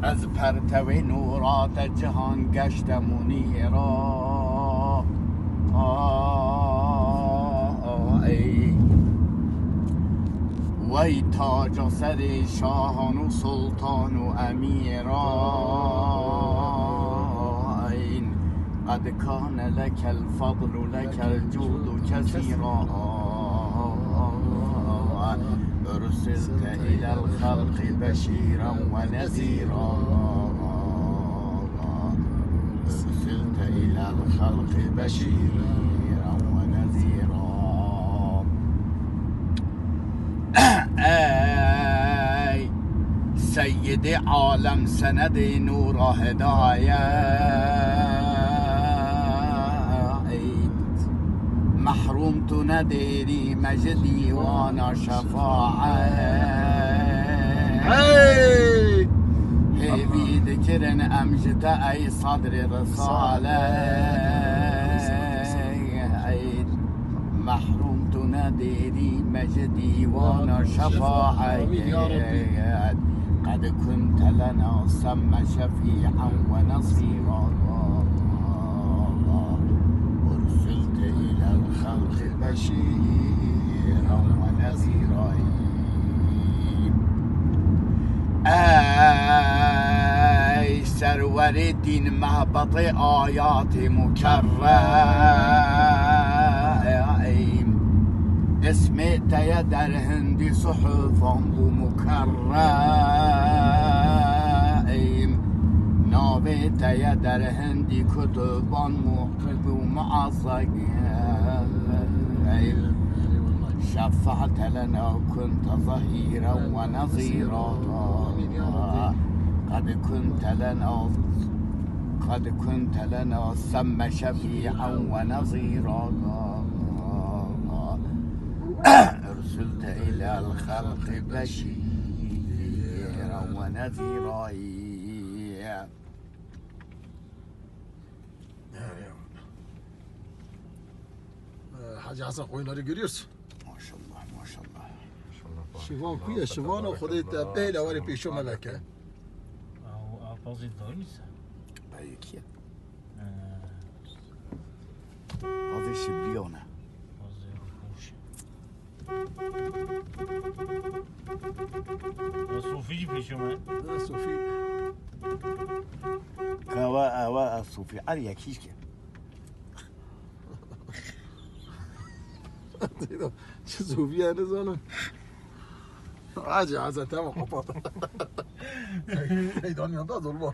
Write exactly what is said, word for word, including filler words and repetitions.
Ez pertewê nûra te cihan geşte munîra. Ey. Wey taca serê şahan û sultan û emîran. Qed kane lekel fadl û lekel cûd û kesîra. Ursilte îlel xelqî beşîran we nezîra. Ursilte îlel xelqî beşîran we nezîra. Ey Seyyidê alem, senedê nûra hidayet. Mehrûm tu nedêrî me ji dîwana şefaet. Hey! Hêvî dikirin em ji te ey sadrê risalet. Ey Mehrûm tu nedêrî me ji dîwana şefaet. Qed kunte lena semme şefî'en we nesîra. Ursilte îlel xelqî beşîran we nezîra. Ey serwerê dîn, mehbetê ayatê mukerrem. Ismê te ye derhindî suhufan bû mukerrem. Navê te ye derhindî kutuban muqib û muazzam. Şefaete lena kunte zehîra we nezîra. Qed kunte lena, qed kunte lena semme şefî'en we nezîra. Ursilte îlel xelqî beşîran we nezîra. Hacı Hasan, koyunları görüyorsun. Maşallah, maşallah. Şivan kuye, Şivan o, Xwedê te bêhna were pêşo me veke. Ew, ew pazê dayî se? Belki. He. Pazê şibriyane. Pazê hoş. Ya Sofî jî pêşo me. Ya Sofî. Kawa, awa, a Sofî. Er yek hîç ke. Çi Sofî yani zanim. Hacı Hasan, tamam, kapat. Seydan yanında olmaz.